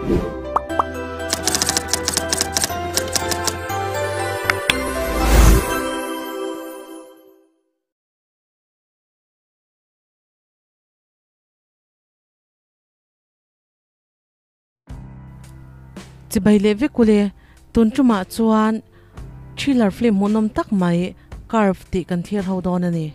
Chibai leh vek ule, tun tumah chuan thriller film hmuhnawm tak mai Curve tih kan thlir ho dawn a ni.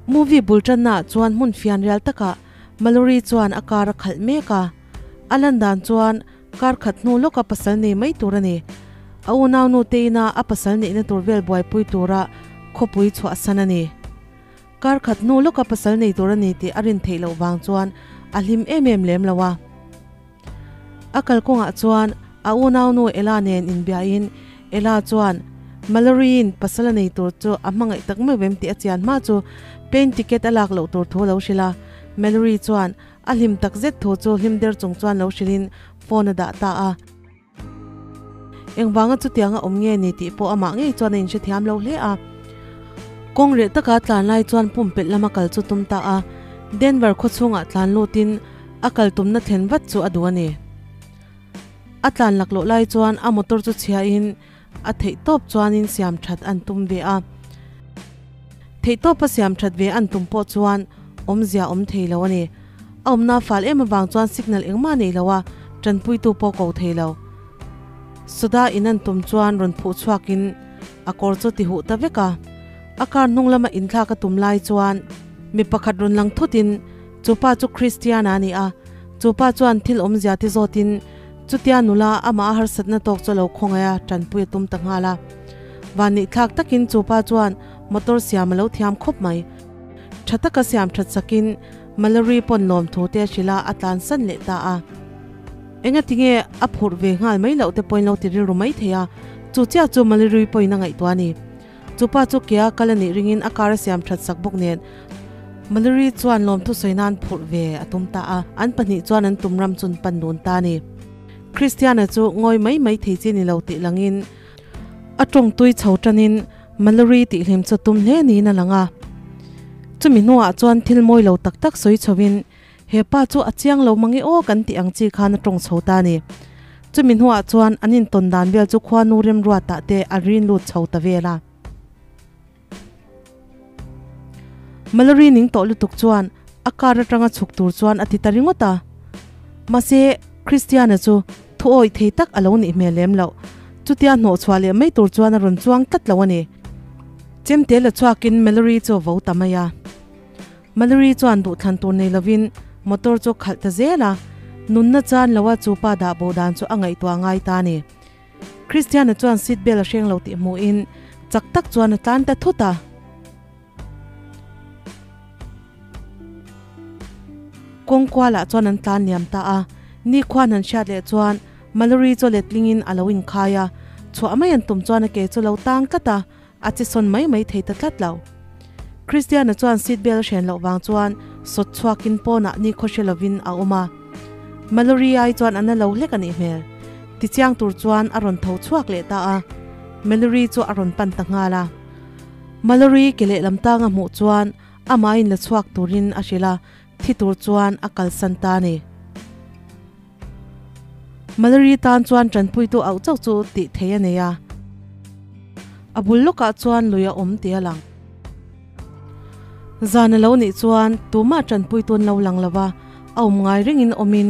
Movie bul tannaah chuan hmun fian rial takah Mallory chuan a car a khalh mek a, a lan dan chuan kar khat hnu lawka pasal nei mai tur a ni. A unaunu teina a pasal neihna tur vel buaipui tura khawpui chhuahsan a ni. Kar khat hnu lawka pasal nei tur a ni tih a rin theih loh vang chuan a hlim em em lem lo a. A kalkawngah chuan a unaunu Ella nen inbiahin Ella chuan Mallory-in pasal a nei tur chu a hmangaih tak meuh em tih a chian hma chu plane ticket a lak loh tur thu a lo hrilh a. Mallory chuan a hlim tak zet thu chu hlim der chung chuan lo hrilhin phone a dah ta a. Engvanga chutianga awm nge ni tih pawh amah ngei chuan a inhrethiam lo hle a. Kawng reh taka tlan lai chuan pumpelh lama kal chu tum ta a, Denver khaw chhungah tlan lutin a kal tumna thlen vat chu a duh a ni. A tlan laklawh lai chuan a motor chu chhiain a theihtawp chuanin siam that an tum ve a. Theihtawpa siam that ve an tum pawh chuan awmzia awm thei lo a ni. A awmna fal em avang chuan signal engmah nei lo a, tanpuitu pawh ko thei lo. Soda in an tum chuan rawn phuh chhuakin a kawr chu ti huh ta vek a. A car hnung lama inthlak a tum lai chuan mi pakhat rawn lang thutin chupa chu Christian-a a ni a, chupa chuan thil awmzia ti zawtin chutia nula amah a harsatna tawk chu a lo khawngaih a, tanpui a tum ta nghal a. Vanneihthlak takin chupa chuan motor siam a lo thiam khawp mai. Tha taka siam that sakin Mallory pawn lawmthu te a hrilh a, a tlansan leh ta a. Engatinge a phurh ve nghal mai loh te pawhin lo ti rilru mai thei a, chu chiah chu Mallory pawhin a ngaihtuah a ni. Chupa chu kea kal a nih ringin a car a siam that sak bawk nen Mallory chuan lawmthu sawi nan phurh ve a tum ta a, an pahnih chuan an tum ram chun pan dun ta a ni. Christiana chu ngawi mai mai thei chi ni lo tih langin a tawng tui chho tanin Mallory tih hlim chu tum hle niin a lang a. Chumi hnuah chuan thil mawi lo tak tak sawi chhoin, He pa chu a chiang lo mange aw kan tih ang chi khan a tawng chho ta a ni. Chumi hnuah chuan an intawn dan vel chu khuanu remruatah te a rin lut chho ta vel a. Mallory ning tawh lutuk chuan a car atanga chhuk tur chuan a ti ta ringawt a. Mahse, Christiana chu Thu awih thei tak a lo nih hmel lem loh. Chutia hnawh chhuah leh mai tur chuan a rawn chuang tlat lo a ni. Chemte la chhuakin Mallory chu a vo ta mai a. Mallory chuan duhthlan tur nei lovin motor chu a khalh ta zel a, nunna chan loa chu pa dah bo dan chu a ngaihtuah ngai ta a ni. Christiana chuan seat belt a hreng lo tih hmuhin chak tak chuan a tlan ta thut a. Kawng kualah chuan an tlan liam ta a, nikhuan han hriat leh chuan Mallory chu letlingin a lo inkhai a, chhuah mai an tum chuan a ke chu lo tang tlat a, a che sawn mai mai thei ta tlat lo. Christiana chuan seat belt a hren loh vang chuan sawt chhuakin pawnah nikhaw hre lovin a awm a, Mallory ai chuan a na lo hlek a nih hmel. Tichiang tur chuan a rawn tho chhuak leh ta a, Mallory chu a rawn pan ta nghal a. Mallory ke lehlam tang a hmuh chuan amahin la chhuak turin a hrilh a, thi tur chuan a kalsan ta a ni. Mallory tan chuan tanpuitu auh chauh chu tih thei a nei a, a bul lawkah chuan lui a awm tih a lang. Zan a lo nih chuan tumah tanpuitu an lo lang lo va, a awm ngai rengin awmin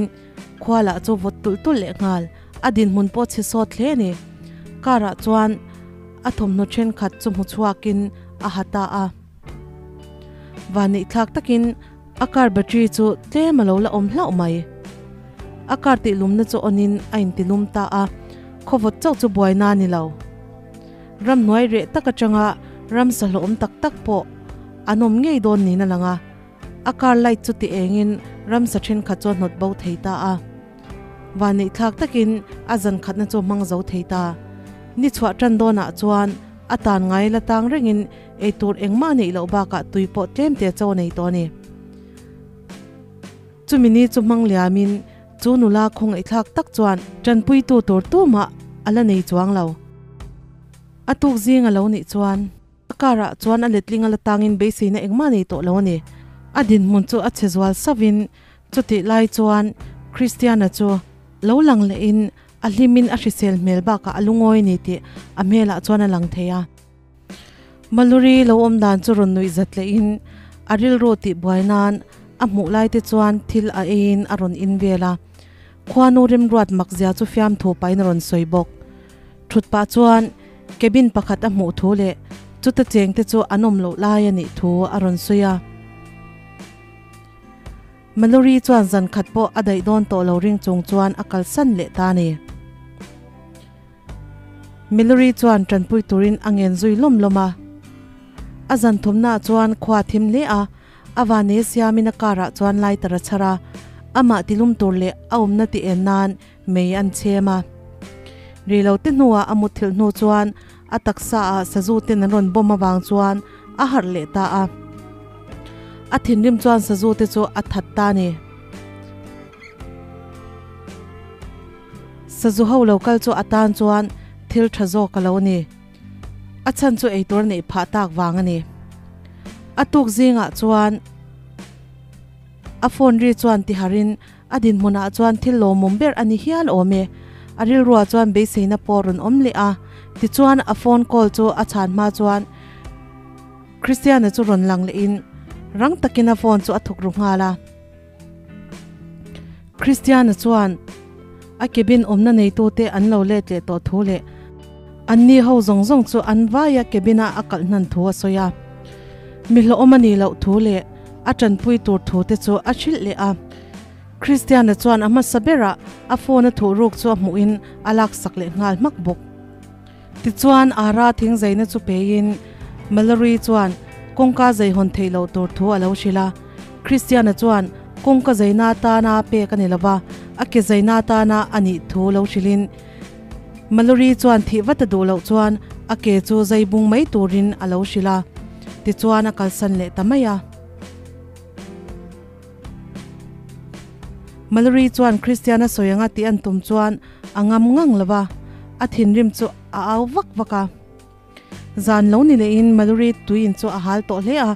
khua lah chu vawt tulh tulh leh nghal, a dinhmun pawh chhe sawt hle a ni. Car ah chuan. A thawmhnaw thenkhat chu hmu chhuakin a ha ta a. Vanneihthlak takin a car battery chu tlem a lo la awm hlauh mai. A car tihlumna chu on in a intilum ta a, khawvawt chauh chu buaina a ni lo. Ramhnuai reh tak atanga ramsa hlawhawm tak tak pawh an awm ngei dawn niin a lang a. A car light chu ti engin ramsa thenkhat chu a hnawt bo thei ta a. Vanneihthlak takin a zan khatna chu hmang zo thei ta. Ni chhuah tan dawnah chuan a tan ngai la tang rengin eitur engmah neih loh bakah tui pawh tlem te chaw a nei tawh a ni. Chumi ni chu hmang liamin chu nula khawngaihthlak tak chuan tanpuitu tur tumah a la nei chuang lo. A tuk zing a lo nih chuan. car ah chuan a letling a la tangin beiseina engmah nei tawh lo a ni. A dinhmun chu a chhe zual sauhin chutih lai chuan Christiana chu lo lang lehin a hlimin a hrisel hmel bakah a lungawi ni tih a hmelah chuan a lang thei a. Maluri lo awm dan chu rawn nuih zat lehin a rilru tih buai nan a hmuh lai te chuan thil a eiin a rawn in vel a. Khuanu remruat makzia chu fiamthu pahin a rawn sawi bawk. Thut pah chuan cabin pakhat a hmuh thu leh chuta cheng te chu an awm loh lai a nih thu a rawn sawi a. Mallory chuan zan khat pawh a daih dawn tawh lo ring chung chuan a kalsan leh ta a ni. Mallory chuan tanpui turin a ngen zui lawm lawm a. A zan thumnaah chuan khua a thim hle a, a vane siamin a car ah chuan lighter a chhar a, amah tilum tur leh a awmna ti en nan mei an chhem a. Rilo te hnuah a mutthilh hnu chuan a taksa ah sazu ten an rawn bawm avang chuan a harh leh ta a. A thinrim chuan sazu te chu a that ta a ni. Sazu ho lo kal chu a tan chuan thil tha zawk a lo ni. A chhan chu eitur neih phah tak vang a ni. A tuk zingah chuan a phone ri chuan tiharin A dinhmunah chuan thil lawmawm ber a ni hial awm e. A rilruah chuan beiseina pawh rawn awm leh a. Tichuan a phone call chu a chhan hma chuan Christiana chu rawn lang lehin rang takin a phone chu a thuk ru nghal a. Christiana chuan a cabin awmna neitute an lo let leh tawh thu leh anni ho zawng zawng chu an vaia cabin a a kalh hnan thu a sawi a. Mi hlawhawm a nih loh thu leh a tanpui tur thu te chu a hrilh leh a. Christiana chuan a hmasa berah a phone a thuh ruk chu a hmuhin a laksak leh nghal hmak bawk. Tichuan Ara thing zaina chu peiin Mallory chuan kawngka zai hawn theih loh tur thu a lo hrilh a. Christiana chuan kawngka zaina atana pek a ni lova, a ke zaina atana a nih thu lo hrilhin Mallory chuan thih vat a duh loh chuan a ke chu zai bung mai turin a lo hrilh a. Tichuan a kalsan leh ta mai a. Mallory chuan Christiana sawi anga tih an tum chuan a ngam ngang lo va, a thinrim chu a au vak vak a. Zan lo ni lehin Mallory tuiin chu a hal tawh hle a,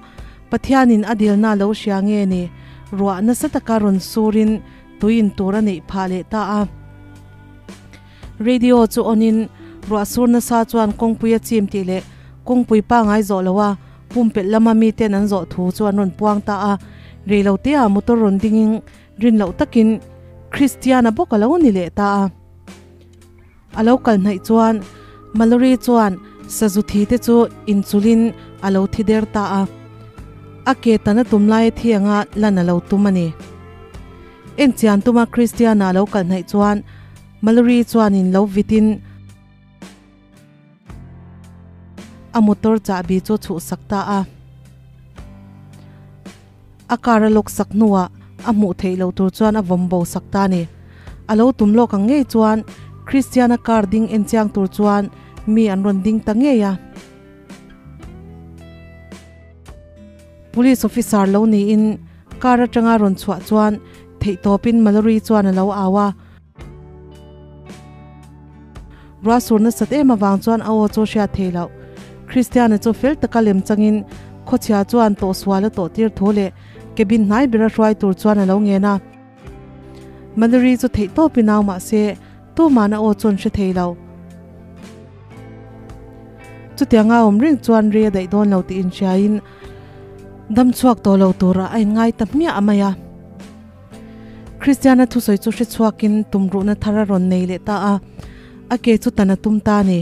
Pathianin a dilna lo hria nge ni, ruah nasa taka rawn surin tuiin tur a neih phah leh ta a. Radio chu on in ruah sur nasa chuan kawngpui a chim tih leh kawngpui pangai zawh lo a, Pumpelh lama miten an zawh thu chu an rawn puang ta a, reiloteah motor rawn dingin rin loh takin Christiana bawk a lo ni leh ta a. A lo kal hnaih chuan Mallory chuan sazu thi te chu inchulin a lo thi der ta a, a ke tan a tum laia thi anga lan a lo tum a ni. Enchian tuma Christiana a lo kal hnaih chuan Mallory chuanin lo vitin, A motor chahbi chu chhuhsak ta a, a car a lock sak hnuah a hmuh theih loh tur chuan a vawm bo sak ta a ni. A lo tum lawk ang ngei chuan Christiana car ding en chiang tur chuan mi an rawn ding ta ngei a. Police officer lo niin car atanga rawn chhuah chuan theihtawpin Mallory chuan a lo au a. Ruah sur nasat em avang chuan a aw chu hriat thei loh. Christiana chu fel taka lem changin khawchhia chuan tawhsual a tawh tir thu leh cabin hnai bera hruai tur chuan a lo ngen a. Mallory chu theih tawpin au mah se tuman a aw chuan hre thei lo. Chutianga awm reng chuan rei a daih dawn lo tih inhriain dam chhuak tawh lo turah a inngai ta hmiah mai a. Kristiana thusawi chu hre chhuakin tumruhna thar a rawn nei leh ta a, a ke chu tan a tum ta a ni.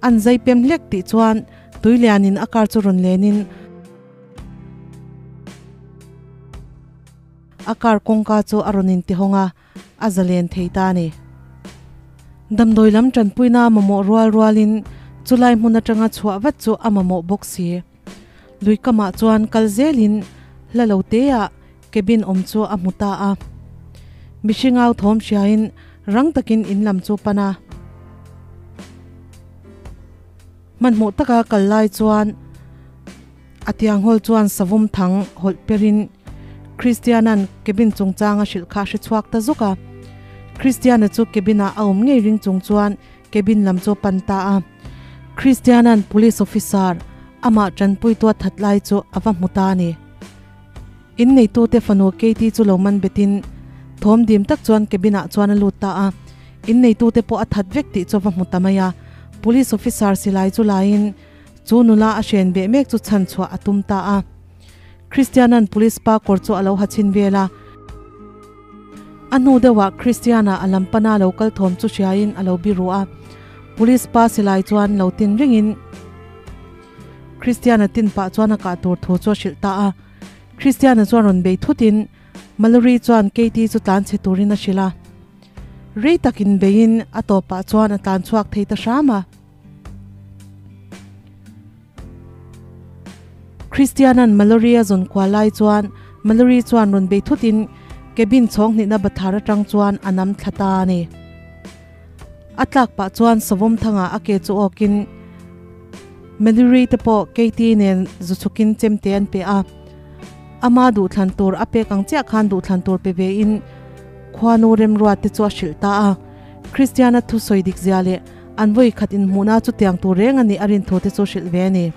An zai pem hlek tih chuan tuilianin a car chu rawn lenin a car kawngka chu a rawn intihawng a, a zalen thei ta a ni. Damdawi lam tanpuina a mamawh rual rualin chulai hmun atanga chhuah vat chu a mamawh bawk si. Lui kamah chuan kal zelin hla lo teah cabin awm chu a hmu ta a. Mihring au thawm hriain rang takin in lam chu pan a. Hmanhmawh taka kal lai chuan a tianghawl chuan savawm thang hawlh perin Christiana'n cabin chungchang a hrilh kha a hre chhuak ta zawk a. Christiana chu cabin-ah a awm ngei ring chung chuan cabin lam chu a pan ta a. Christiana'n police officer. Amah tanpuitu a that lai chu a va hmu ta a ni. In neitute fanu Katie chu lo man betin thawm dim tak chuan cabin ah chuan a lut ta a. In neitute pawh a that vek tih chu a va hmu ta mai a. Police officer silai chu laiin chu nula a hren beh mek chu chhan chhuah a tum ta a. Christiana'n police pa kawr chu a lo ha chhin vel a. A hnu deuhah Christiana a lam pana lo kal thawm chu hriaiin a lo biru a. Police pa silai chuan lo tin ringin Christiana tin pah chuan a kah tur thu chu a hrilh ta a. Christiana chuan rawn bei thutin Mallory chuan Katie chu tlan chhe turin a hrilh a. Rei takin beiin a tawpah chuan a tlan chhuak thei ta hram a. Christiana'n Mallory a zawn kual lai chuan Mallory chuan rawn bei thutin cabin chhawng hnihna bathlar atang chuan a nam thla ta a ni. A tlak pah chuan Savawm thangah a ke chu awkin Mallory te pawh Katie nen zu chhukin chemte an pe a. Ama duhthlan tur a pek ang chiah khan duhthlan tur pe vein khuanu remruat te chu a hrilh ta a. Christiana thusawi dik zia leh An vawi khat inhmuhna chu tiang tur reng a nih a rin thu te chu hrilh ve a ni.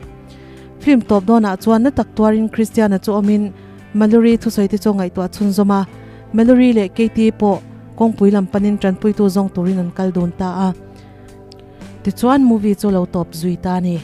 Film tawp dawnah chuan na tak tuarin Christiana chu awmin Mallory thusawi te chu ngaihtuah chhunzawm a, Mallory leh Katie pawh kawngpui lam panin tanpuitu zawng turin an kal dun ta a. Tichuan movie chu lo tawp zui ta a ni.